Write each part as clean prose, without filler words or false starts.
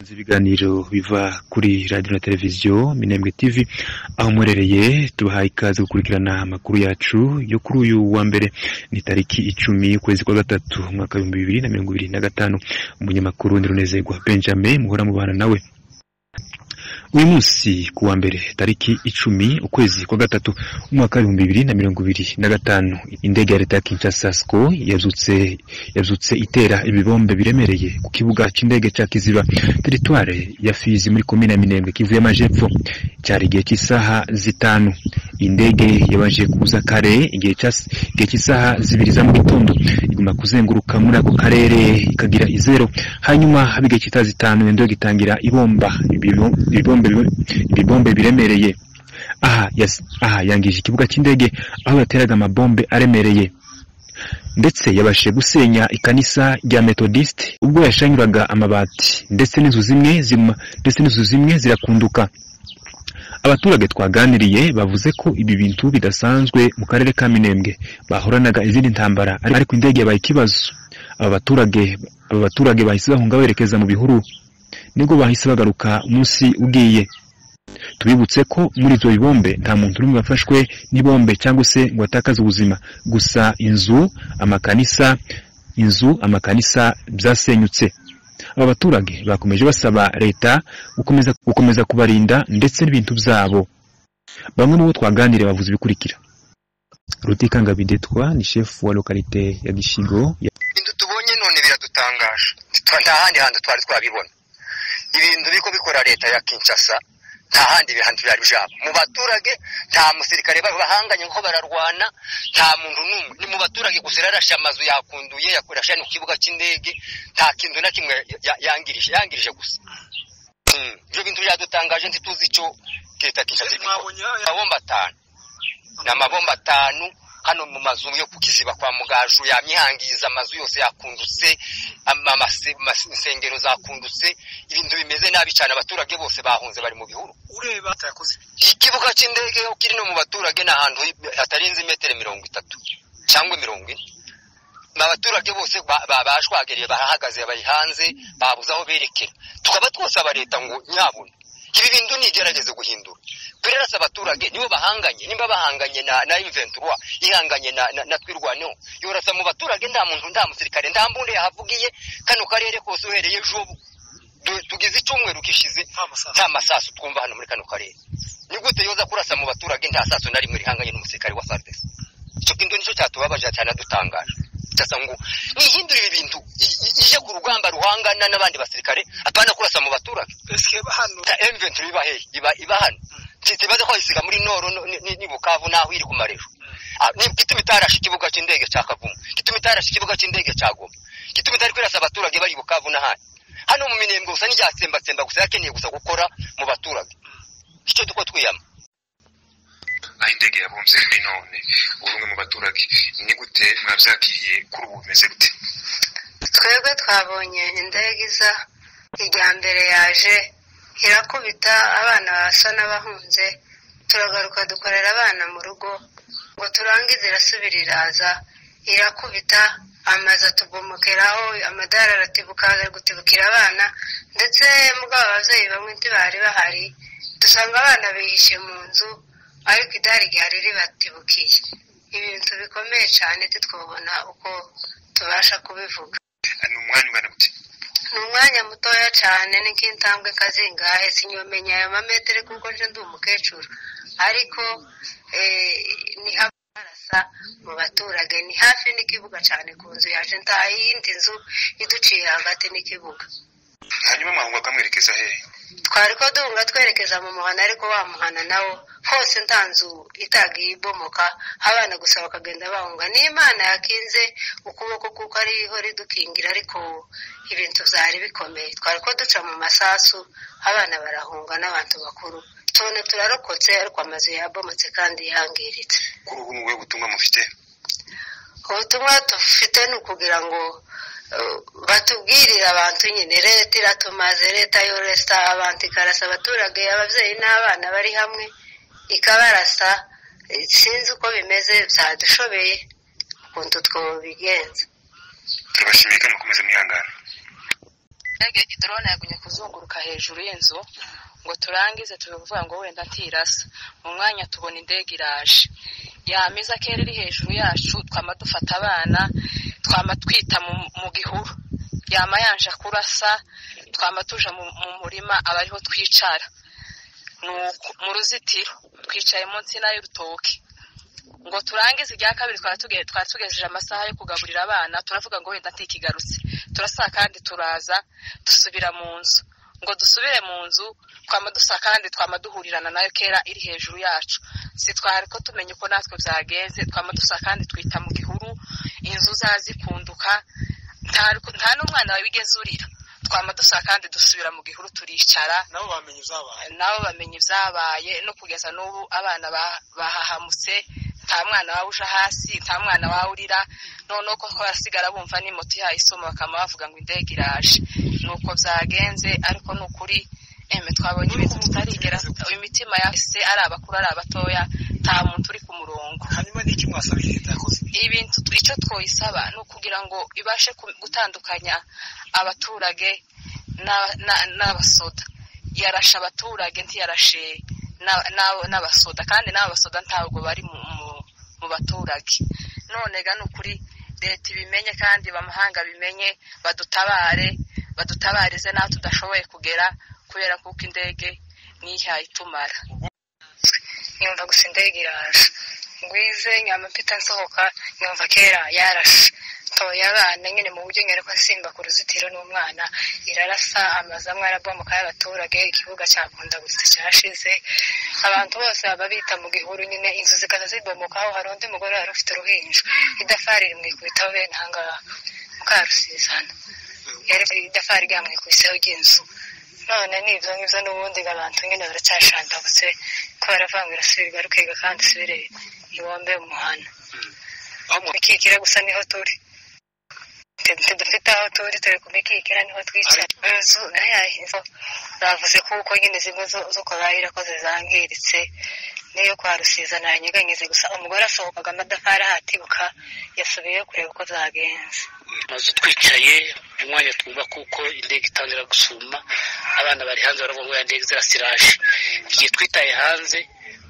Bakunze ibiganiro biva kuri radio na televiziyo Minembwe TV aho murereye, tubahaye ikaze gukurikirana amakuru yacu yo kuri uyu wa mbere, ni tariki 10 ukwezi kwa gatatu umwaka 2025. Umunyamakuru ni Runezerwa Benjamin muhora mubana nawe. Uyu munsi kuwa mbere tariki 10 ukwezi kwa gatatu umwaka 2025, indege ya leta ya Kinshasa SCO yabyutse itera ibibombe biremereye ku kibuga c'indege ca Kiziba, territoire ya Fizi muri komine ya Minembwe, Kivu y'Amajepfo. Cyari igihe cy'isaha 5. Indege yabanje kuza kare igihe cy'isaha 2 za mu gitondo, iguma kuzenguruka muri ako karere ikagira izero, hanyuma haba igihe cy'isaha 5 indege itangira ibomba ibibombe biremereye. Aha yangije ikibuga cy'indege aho yateraga amabombe aremereye, ndetse yabashije gusenya ikanisa rya Methodist ubwo yashanyuraga amabati, ndetse n'inzu zimwe zirakunduka. Abaturage twaganiriye bavuze ko ibi bintu bidasanzwe mu karere ka Minembwe, bahoranaga izindi ntambara ariko indege yabaye ikibazo. Aba baturage bahise bahunga berekeza mu bihuru, nibwo bahise bagaruka umunsi ugiye. Tubibutse ko muri ibyo bibombe nta muntu n'umwe wafashwe n'ibombe cyangwa se ngo atakaze ubuzima, gusa inzu amakanisa byasenyutse. Aba baturage bakomeje basaba leta gukomeza kubarinda ndetse n'ibintu byabo. Bamwe mu bo twaganiriye bavuze ibikurikira. Rutikanga Bidetwa ni chef wa localité ya Gishigo. Ibintu tubonye none biradutangaje, nta handi hantu twari twabibona. Ibintu biko bikora leta ya Kinshasa nta handi bihantu byari byabo. Mu baturage nta musirikare bahanganye nko bararwana, nta muntu n'umwe. Ni mu baturage gusa yarashe amazu yakunduye, yakorashe no kibuga cy'indege, nta kintu na kimwe yangirije gusa. Ibyo bintu byadutangaje, ntituzi icyo leta Kinshasa ikora. Amabomba 5 ni amabomba 5 hano mu mazu yo kukiziba kwa Mugaju yamyihangiza, amazu yose yakundutse, insengero zakundutse, ibintu bimeze nabi cyane. Abaturage bose bahunze bari mu bihuru. Ureba yakoze ikibuga cy'indege kiri no mu baturage ni ahantu hatarenze metero 30 cyangwa 40. Abaturage bose bashwageriye, bahagaze, bari hanze, babuze aho berekera. Tukaba twosaba leta ngo nyabuna ibi bintu nigerageze guhindura. Kwirasa abaturage nibo bahanganye, nimba bahanganye na M23 ihanganye na Twirwaneho, yorasa mu baturage, nta muntu, nta musirikare, nta mbunde yahavugiye. Kano karere kose uhereye ejo tugize icyumweru kishize nta masasu twumva hano muri kano karere. Ni gute yoza kurasa mu baturage nta sasu na rimwe rihanganye n'umusirikare wa FARDC? Icyo kintu nicyo cyatubabaje cyane, dutangaje. Cyasa ngo nihindura ibi bintu, ije ku rugamba ruhangana n'abandi basirikare, apana kurasa mu baturage. Eske hano M23 iba he? Iba hano. Kibaza ko isiga muri Noro ni Bukavu naho iri ku Marejo. Gituma itarashe ikibuga cy'indege cya Kavumu, gituma itarashe ikibuga cy'indege cya Goma, gituma itari kwirasa abaturage bari Bukavu n'ahandi. Hano mu Minembwe gusa n'iryatsembatsemba gusa yakeneye gusa gukora mu baturage. Icyo duko twiyama. Aho indege yabomze kuri none, urumwe mu baturage, ni gute mwabyakiriye kuri ubu bimeze gute? Twebwe twabonye indege iza ijya mbere yaje irakubita abana basa n'abahunze, turagaruka dukorera abana mu rugo ngo turangize, irasubira iraza irakubita amazu atubomokeraho, amadara aratibuka gutibukira abana, ndetse mugabo ababyeyi bamwe ntibari bahari, dusanga abana bihishe mu nzu, ariko idari ryari ribatibukiye. Ibintu bikomeye cyane titwabona uko tubasha kubivuga. Ni umwanya ungana gute? Ni umwanya mutoya cyane, ni nk'intambwe kazingahe, sinyomenya ayo mametero kuko nje ndi umukecuru, ariko ni harasa mu baturage, ni hafi n'ikibuga cyane ku nzu yaje, nta yindi nzu iduciye hagati n'ikibuga. Hanyuma mwahunga kamwerekeza hehe? Twari ko duhunga twerekeza mu muhana, ariko wa muhana nawo hose nta nzu itagiye ibomoka, abana gusa bakagenda bahunga. N'Imana yakinze ukuboko kuko ariho ridukingira, ariko ibintu byari bikomeye. Twari ko duca mu masasu, abana barahunga n'abantu bakuru, tubona turarokotse, ariko amazu yabomotse kandi yangiritse. Kuri ubu ni ubuhe butumwa mufite? Ubutumwa dufite ni ukugira ngo batubwirire abantu nyine, leta iratumaze, leta yoresa abantu ikarasa abaturage, ababyeyi n'abana bari hamwe ikabarasa. Sinzi uko bimeze, byadushobeye ukuntu twobigenza. Turabashimiye kandi mukomeze mwihangane. Drone yagumye kuzunguruka hejuru y'inzu ngo turangize tubivuga ngo wenda ntirasa. Mu mwanya tubona indege iraje, yamiza kera iri hejuru yacu, twama dufata abana twama twita mu gihuru, yama yanje kurasa, twama tuja mu murima abariho twicara mu ruzitiro, twicaye munsi y'urutoki ngo turangize. Irya kabiri twari tugejeje amasaha yo kugaburira abana, turavuga ngo wenda ntikigarutse, turasa kandi turaza dusubira mu nzu. Ngo dusubire mu nzu twama dusa kandi twama duhurirana nayo kera iri hejuru yacu, si twari ko tumenya uko natwe byagenze. Twama dusa kandi twita mu gihuru, inzu zazikunduka, nta n'umwana wigeze urira. Twama dusa kandi dusubira mu gihuru turicara, nabo bamenye ibyabaye, nabo bamenye ibyabaye. No kugeza n'ubu abana bahahamutse, nta mwana wawe uja hasi, nta mwana wawe urira. Noneho ko barasigara bumva ni moto ihaye isoma, bakaba bavuga ngo indege iraje. Nuko byagenze, ariko ni ukuri eme twabonye ibintu tutarigera. Imitima yahise, ari abakuru ari abatoya, nta muntu uri ku murongo. Hanyuma niki mwasabiye leta yakoze? Ibintu icyo twoyisaba ni ukugira ngo ibashe gutandukanya abaturage n'abasoda. Yarashe abaturage, ntiyarashe n'abasoda, kandi n'aba basoda ntabwo bari mu baturage. None ga ni ukuri leta ibimenye kandi bamahanga bimenye, badutabare, badutabarize n'aho tudashoboye kugera, kubera kuko indege nihaye itumara. Nyumva gusa indege iraje, ngwize nyama mpita nsohoka, nyumva kera yarashe ntoye abana nyine mu buryo nyereka nsimba ku ruzitiro n'umwana, irarasa amazu amwe arabomoka y'abaturage, ikibuga cyakundagutse cyashize, abantu bose baba bita mu gihuru nyine, inzu zikaza zibomokaho. Hari undi mugore wari ufite uruhinja, idafari rimwikubitaho bene ahangaha Mukarusizana, idafari ryamwikubiseho ry'inzu. None n'ibyo ngibyo n'ubundi abantu nyine baracyashandagutse, ko baravuga ngo irasubira igaruke kandi isubire ibombe umuhana. Mikikira gusa niho turi, ntidufite aho turi, turi ku mikikira niho twicara. Inzu bavuze kuko nyine zimwe zo kwa Irakoze zangiritse, n'iyo kwa Rusiza nanyeganyeze gusa. Umugore asohokaga amatafari ahatibuka, yasubiyeyo kureba uko zagenze. Amazu twicaye umwanya twumva kuko indege itangira gusuma, abana bari hanze baravuga ngo ya ndege zirasiraje. Igihe twitaye hanze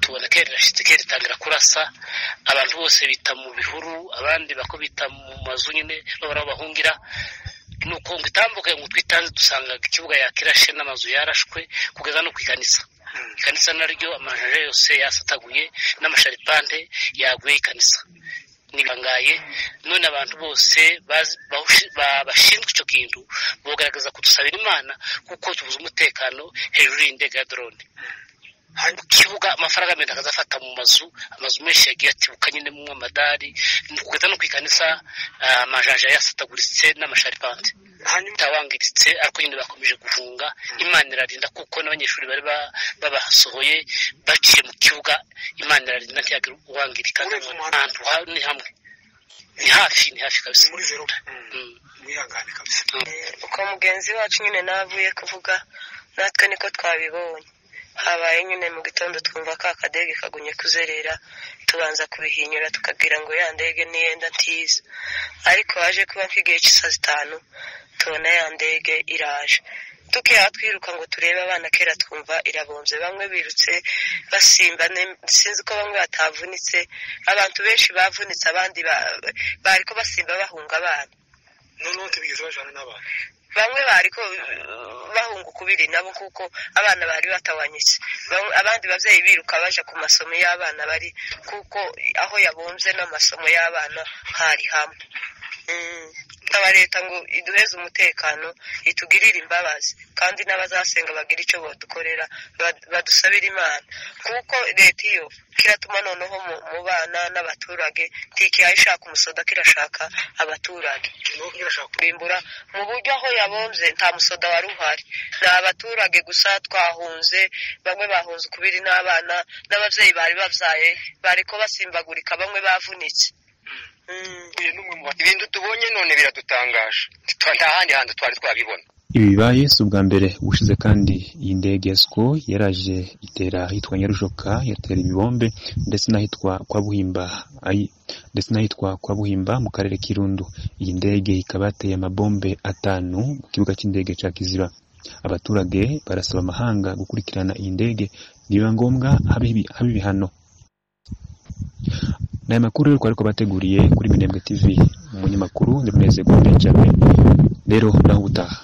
tubona kera irashitse, kera itangira kurasa, abantu bose bita mu bihuru, abandi bako bita mu mazu nyine babura aho bahungira. Nuko ngo itambuke ngo twitanze, dusanga ikibuga yakirashe n'amazu yarashwe kugeza no ku ikanisa. Ikanisa naryo amajanja yose yasataguye n'amasharipante yaguye ikanisa nibangaye. None abantu bose bashinzwe icyo kintu bogaragaza kudusabira Imana, kuko tubuze umutekano hejuru y'indege ya drone. Mu kibuga amafaranga menshi akazafata mu mazu, amazu menshi yagiye atibuka nyine mu amadari, kugeza no ku ikanisa amajanja yasataguritse n'amasharipante tawangiritse, ariko nyine bakomeje guhunga. Imana irarinda kuko n'abanyeshuri bari babasohoye baciye mu kibuga, Imana irarinda ntiyagira uwangirika. Ahantu ni hamwe, ni hafi, ni hafi kabisa. Muri zero mwihangane kabisa. Uko mugenzi wacu nyine navuye kuvuga, natwe niko twabibonye. Habaye nyine mu gitondo twumva ka kadege kagumye kuzerera, tubanza kubihinyura tukagira ngo ya ndege niyenda ntiza, ariko haje kuba nk'igihe cy'isaa 5 tubona ya ndege iraje. Tukiha twiruka ngo turebe abana kera, twumva irabomze, bamwe birutse basimba, sinzi ko bamwe batavunitse, abantu benshi bavunitse, abandi bariko basimba bahunga abana. Noneho ntibigeze bajana n'abana, bamwe bariko bahunga ukubiri nabo, kuko abana bari batawanyitse, abandi bavyeyi biruka baja ku masomo y'abana bari, kuko aho yabomze n'amasomo y'abana hari hamwe. Aba leta ngo iduheze umutekano, itugirire imbabazi, kandi n'abazasenga bagira icyo badukorera, badusabira Imana, kuko leta iyo kiratuma noneho mu bana n'abaturage ntikihaye ishaka umusoda, kirashaka abaturage kurimbura mu buryo aho yabomze nta musoda wari uhari, ni abaturage gusa twahunze, bamwe bahunze ukubiri n'abana n'ababyeyi bari babyaye bariko basimbagurika, bamwe bavunitse. Ibintu tubonye none biradutangaje, nta handi hantu twari twabibona. Ibi bibaye si ubwa mbere. Ubushize kandi iyi ndege ya Sukhoi yaraje itera ahitwa Nyarujoka, yatera ibibombe ndetse n'ahitwa kwa Buhimba ndetse n'ahitwa kwa Buhimba mu karere k'Irundu. Iyi ndege ikaba yateye amabombe 5 mu kibuga cy'indege ca Kiziba. Abaturage barasaba amahanga gukurikirana iyi ndege, nibiba ngombwa habe ibihano. N'aya makuru rero twari twabateguriye kuri Minembwe TV, umunyamakuru Ndabinezerwa Benjamin. Rero naho ubutaha.